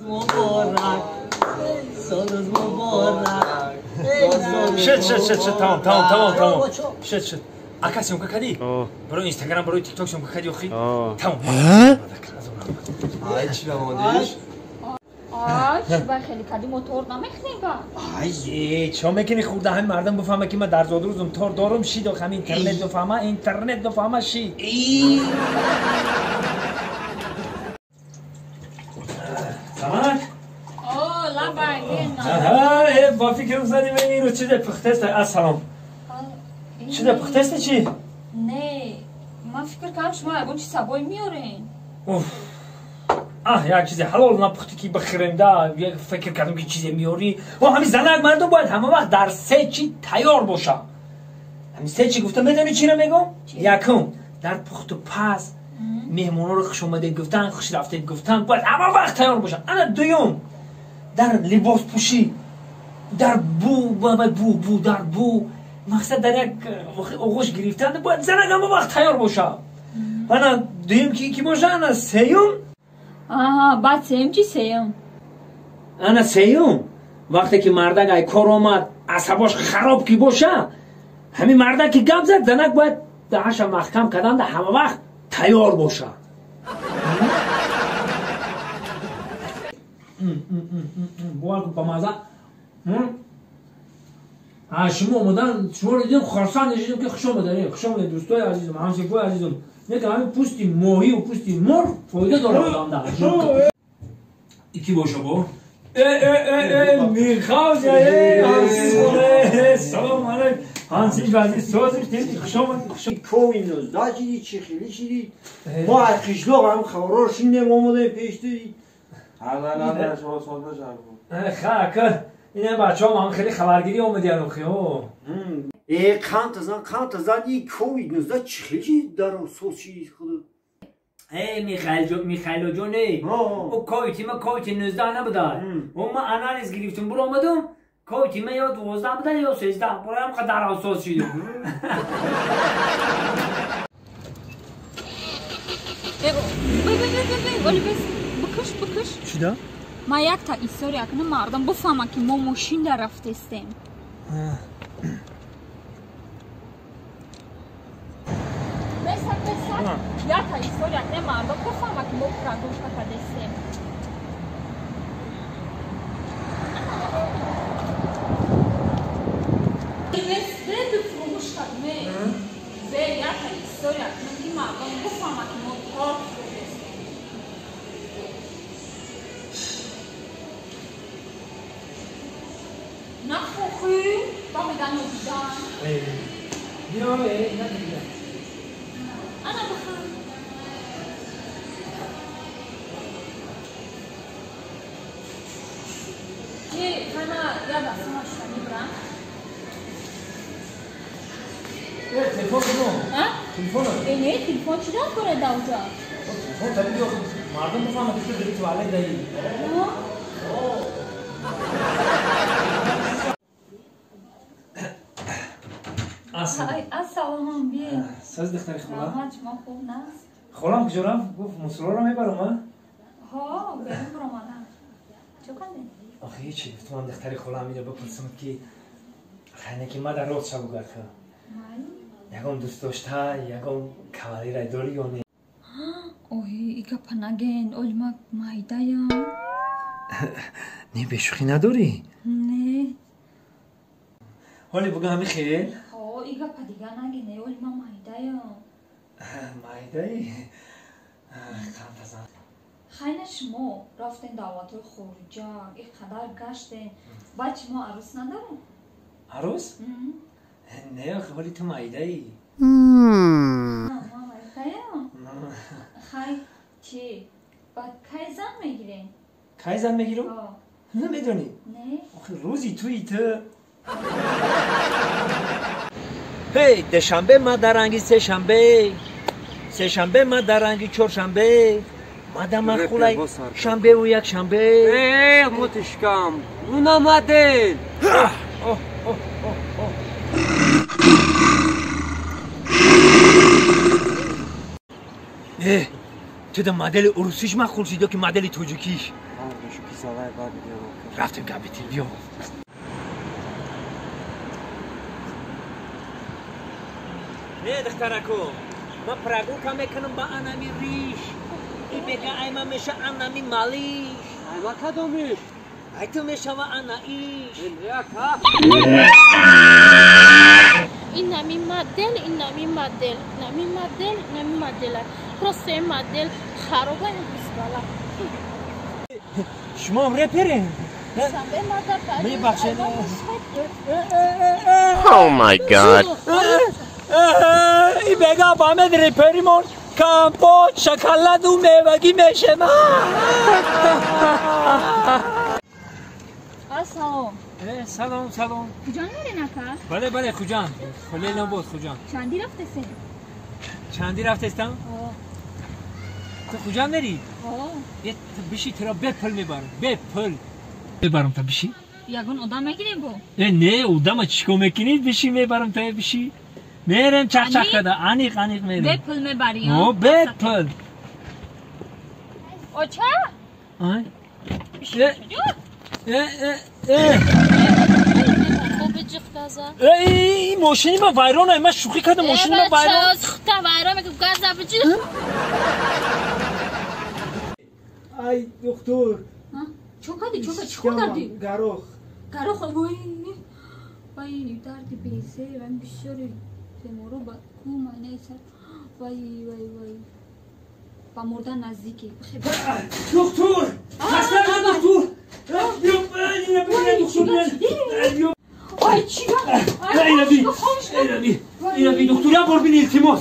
Муборак, солрӯз муборак. Шит, шит, шит, шит, тамом, тамом, тамом, тамом. Шит, шит. Ака, съёмка кардӣ? Барои Инстаграм, барои Тикток съёмка кардӣ охи? Тамом. Ай, чӣ рамондиш? Ай, чӣ бай хеле кардӣ, мо торт намехӯрем ба. Ай, чо мекунӣ хурда, ҳамин мардум бифаҳма ки ман дар зодрӯзум торт дорум, шид ох, ҳамин интернет бифаҳма, интернет бифаҳма, шид. Самак? О, лабай, Аҳа, бо фикрам задим ин рӯз чизе пухтест. Ассалом. Чизе пухтест чӣ? Не, ман фикр кардам шумо ягон чиз сабой меорен. Уф. Аҳ, як чизе ҳалол напухтӣ ки бихӯрем да, як фикр кардам ки чизе меорӣ. О, ҳамин занак мардум бояд ҳама вақт дар се чӣ тайёр бошад. Ҳамин се чӣ гуфта медонӣ чиро мегӯм? Якум, дар пухту паз меҳмонҳоро хуш омадед гуфтан, хуш рафтед гуфтан бояд ҳама вақт тайёр бошад. Ана дуюм, дар либоспӯшӣ, дар бу, бу, бу, дар бу, мақсад дар як оғӯш гирифтан бояд занак ҳама вақт тайёр бошад. Ана дуюм ки бошад, ана сеюм. Аҳа, баъд сеюм чӣ сеюм? Ана сеюм, вақте ки мардак ай кор омад, асабош хароб ки боша, ҳамин мардак ки гап зад, занак бояд даҳаша маҳкам кардан да ҳама вақт тайёр боша. Бовар кун, ба маза. Шумо омадан, шуморо дидем, хурсанд шудем ки хуш омадаед, хуш омадед, дӯстои азизум, ҳамсифои азизум. Не ки ҳамин пӯсти моҳиву пӯсти мурғ фоида дорад одамда. Ики боша бо? Э, э, э, э, Михавзя, э, ҳамсифоре, салом алейкум. Ҳамсиф азиз, созиш, тинч, хуш омадед, хуш омадед. Ковид 19 шидӣ, чӣ хеле шидӣ? Мо аз қишлоқ ҳам хабарҳоро шунидем, омадем пеш ту. Ха, ака, ина бачаҳо ҳам хеле хабаргирӣ омадиян охи, о. Э, қанта зан, қанта зан, и ковид 19 чӣ хеле шидӣ дар соз шидӣ худ? Э, Михайло ҷон, э, о ковид ма ковид 19 набуда. О, ма анализ гирифтум, бур омадум, ковид ма ё 12 буда, ё 13, бураям қадар ҳассос шидум. Бикаш, бикаш. Чида? Ман якта история кунам, мардум бифаҳманд ки мо мошин дар рафтестем. Бесак, бесак. Якта история кунам, мардум бифаҳманд ки мо прогулка кардестем. Бес, бе, фурӯш кардме. Бе, якта история кунам ки мардум бифаҳманд ки мо торт хӯрдестем. Нахӯхӣ, ба меган нодидан. Биё, э, надидан. Ана бихӯр. Чи, хана як дастама шута мебарам. Э, телефон кунам. А? Телефон. Э, не, телефон чӣ дар кора давҷа? Телефон таби биё, мардум бифаҳмад ки ту дори туалет даӣ. Ассалом, бие. Соз духтари хола? Раҳмат, шумо хуб наст? Холам куҷо рафт? Гуфт мусулоро мебарам, а? Ҳо, берун баромадам. Чо кардем? Охи ҳечи, гуфтам ман духтари холаам иро бипурсам ки хайне ки ма дар рост шаву гарха. Майли? Ягон дӯст дошта, ягон кавалерай дорӣ ё не? Оҳи, и гапа наген, оли ма майдаям. Не, бешӯхӣ надорӣ? Не. Ҳоли буга ҳами хел? Ҳо, и гапа дига наген, оли ма майдаям. Майдаи? Қандазан. Хайна шумо рафтен давлатҳои хориҷа, ин қадар гаштен, баъд шумо арӯс надоред? Арӯс? Не, охи ҳоли ту майдаӣ. Ма майдаям? Хай, чӣ? Баъд кай зан мегирем? Кай зан мегирам? Намедонӣ? Не. Охи рӯзи туи ту. Ҳей, душанбе ма дар ранги сешанбе, сешанбе ма дар ранги чоршанбе, мадама хулай шанбеву якшанбе. Э, мотишкам, уна модель. Э, ту да модели урусиш махул шид ё ки модели тоҷикиш? Гапи залай бад мегӯям. Рафтем гапи тим, биё. Не, духтарако, ман прогулка мекунам ба анами риш. И бега айма меша анами малиш. Айма кадомиш? Ай ту мешава ана иш. Инами модел, инами модел, инами модел, инами модела. Просто ин модел хароба бисбала. Шумо ҳам реперин? Мебахшед. Oh my God. И бега фаҳмед реперимон компот, шоколаду мевагӣ мешема. Салом. Салом, салом. Хуҷанд мерен ака? Бале, бале, Хуҷанд. Холе набуд Хуҷанд. Чанди рафтесен? Чанди рафтестам? Ту Хуҷанд мери? Ту биши туро бепул мебарам, бепул. Мебарам та биши? Ягон одам мегирем бо? Не, одама чикор мекунӣ? Биши мебарам та биши. Мерем чақ-чақ карда, аниқ аниқ мерем. Бепул мебарӣ? О, бепул. Оча? Ай. Эй, мошини ман вайрон ай, ман шӯхӣ кардам, мошини ман вайрон. Худта вайрон мекунам, газа биҷи. Ай, доктор. Чо кардӣ? Чо кардӣ? Чӣ кор кардӣ? Гарох. Гарох, вой. Вай, дарди бесе, вай бисёри беморо ба ку майнаи сар. Вай, вай, вай. Ба мурдан наздикӣ. Доктор! Хаста доктор! Ай, чӣ? Ай, доктор, як бор бин, илтимос.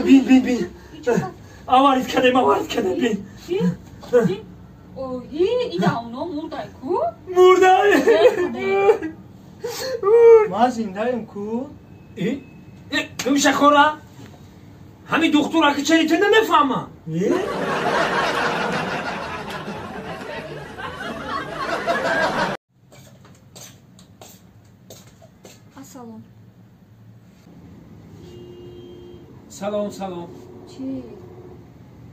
Бин, бин, бин. Аварид кардем, аварид кардем, бин. Оҳи, ида оно мурдай ку? Мурдай. Ман зиндаем ку? Миша хора? Ҳамин доктор аки чари ту намефаҳма. Ассалом. Салом, салом. Чӣ?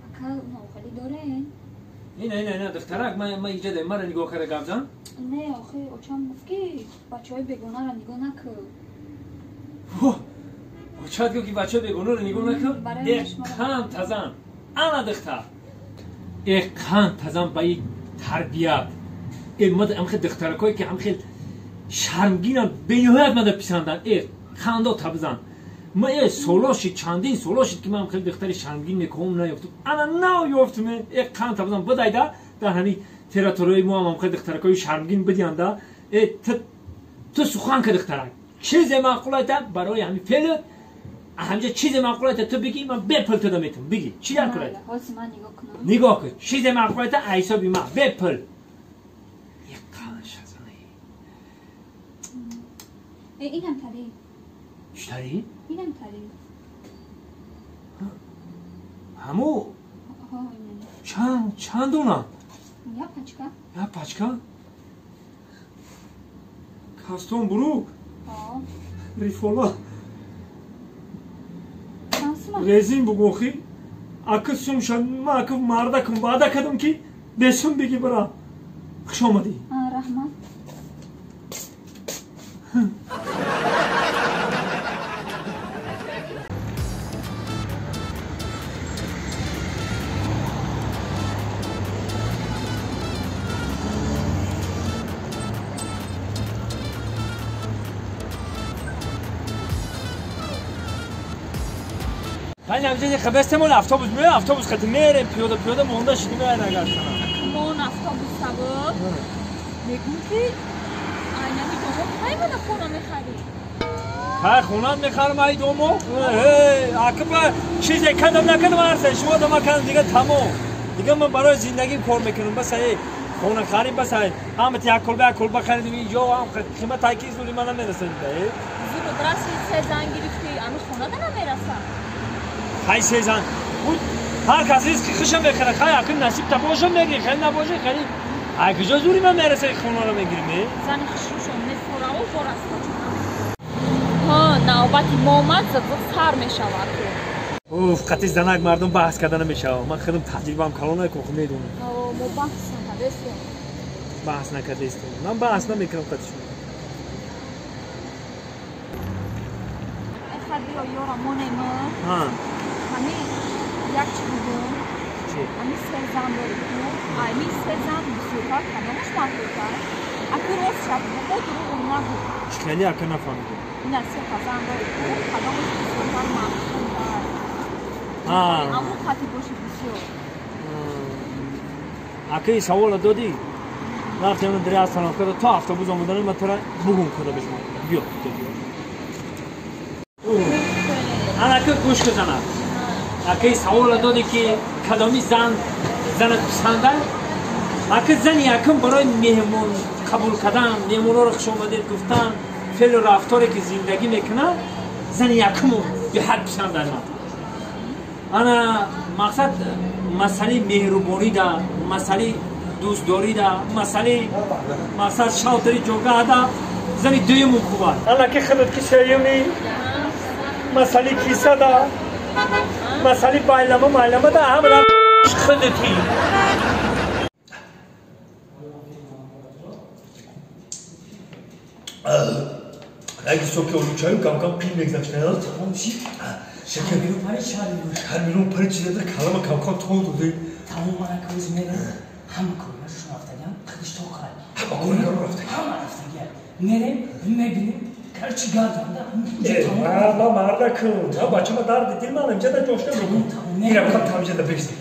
Ака нохалӣ дорен? Ина, ина, ина, духтарак, ман иҷа дорем, маро нигоҳ карда гап зан. Не, охи, очам гуфт ки бачаҳои бегонаро нигоҳ накун. Очат гуфт ки бачаҳои бегонаро нигоҳ накун? Эқан тазан. Ана духтар. Эқан тазан ба ин тарбият. Э, ам хел духтаракое ки ам хел шармгинам бениҳоят мада писанданд. Э, хандо табзан. Ма э соло шид, чандин соло шид ки ман хеле духтари шармгин мекоҳум наёфтум. Ана нав ёфтум. Э, қанд табзан бидайда дар ҳамин территорияи мо ҳам хеле духтаракои шармгин бидиянда. Э, ту сухан ка духтарак. Чизе маъқул айта барои ҳамин феълат, ҳамҷа чизе маъқул айта ту бигӣ, ман бепул туда метавам. Бигӣ. Чӣ дар кор айта? Ҳозир ман нигоҳ кунам. Нигоҳ кун. Чизе маъқул айта ҳисоби ман бепул. Э, қанд шазана. Э, инам тари. Чӣ тари? Инам тари. Ҳаму? Чанд дона? Як пачка. Як пачка? Кастон бурук? Рифола. Резин бугохи. Аки сум шад, ман аки мардакум ваъда кардам ки бесум бигӣ бира. Хуш омадӣ. Раҳмат. Ман ҳамҷа хабестемон автобус меояд, автобус хати мерем, пиёда пиёда монда шидим нагардана. Мон автобус сабаб мегӯм ки айнами домо кай мана хона мехарӣ? Кай хона мехарам ай домо? Акба чизе кардам накардам арса шумо дома кардам дига тамом. Дига ман барои зиндагим кор мекунам бас ай хона харим бас ай ҳама як кулба харидим инҷо ҳам қимат ай ки зури ман намерасад. Зуд раси се зан гирифти ами хона да намерасад. Хай сезан. Ҳар кас ризқи хиша мехӯрад. Хай акн насиб та боша мегири, хеле набоша хеле. Ай куҷо зури ман мераса хонаро мегирим? Зани хишрушон мефораву вораста. Ҳа, навбати мо омад, зуд сар мешавад. Уф, қати занак мардум баҳс карда намешавад. Ман худам таҷрибаам калон накун, хуб медонам. Мо баҳс накардем. накардестем. Баҳс накардестем. Ман баҳс намекунам қати шумо. Эхар биё ёра монем. Ҳа. Ҳами як чи бугум. Чи? Ҳами се зан дорӣ ту. Ами се зан бисёртар кадомаш мақбултар? Аку рост шаб бугу дурӯғ нагу. Чӣ хеле ака нафаҳмидем. Ина се та зан дорӣ ту, кадомаш бисёртар мақбултар? Ҳа. Аму хати боши бисёр. Ака савола додӣ? Рафтем дар остановка то автобус омадан ман тура бугум куда бишмо. Биё, биё. Анака гӯш кузана. Ака савола додӣ ки кадоми зан занат писанда? Ака зани якум барои меҳмон қабул кардан, меҳмонҳоро хушомадед гуфтан, феълу рафторе ки зиндагӣ мекунад, зани якуму беҳад писанда ман. Ана мақсад масъалаи меҳрубонида, масъалаи дӯстдорида, масъалаи мақсад шалтари ҷогаҳда зани дуюму хуб аст. Ана ки худат ки сеюми масъалаи кисада, масъалаи байлама майламада ҳама худати. Аги соки олучаю кам-кам пил мегзаштаяд. Тамом шид. Шакар берун пари шар берун. Шар берун пари чизада калама кам-кам тон доди. Тамом мана кӯз мерам. Ҳама корашон рафтаган, худиш то қай. Ҳама коргаро рафтаган. Ҳама рафтаган. Мерем, мебинем, короче гарданда. Ма марда кун. Ма бачама дарди дил ман имҷада ҷошта бугум. Ирам кам тамҷада бегзек.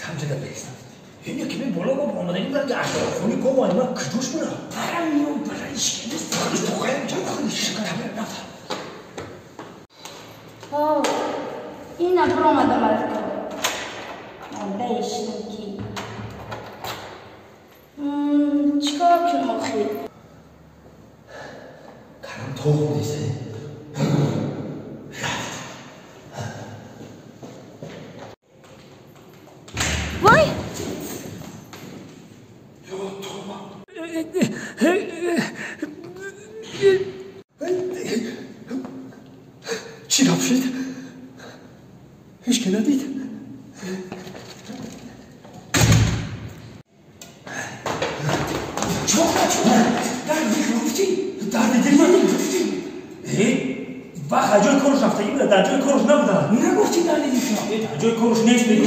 Тамҷада бегзек. Ине ки боло ма омадаги дар ашрофхони говани ман куҷош бурам? Парам миём, пара ишкидист. Худиш то қай имҷада худиш. Рафта. Ина буромадам аз кор. Бешинам ки. Чикор кунам охи? Карам то худисе. Рафт. Вай! Ё тоба. Чӣ гап шид? Ҳеҷ ки надид? Дарди гуфтӣ? Дарди дил ман гуфтӣ? Вақт ҷои корш рафтагӣ буда, дар ҷои корш набуда. Нагуфтӣ дарди дил? Дар ҷои корш нест мегӯ.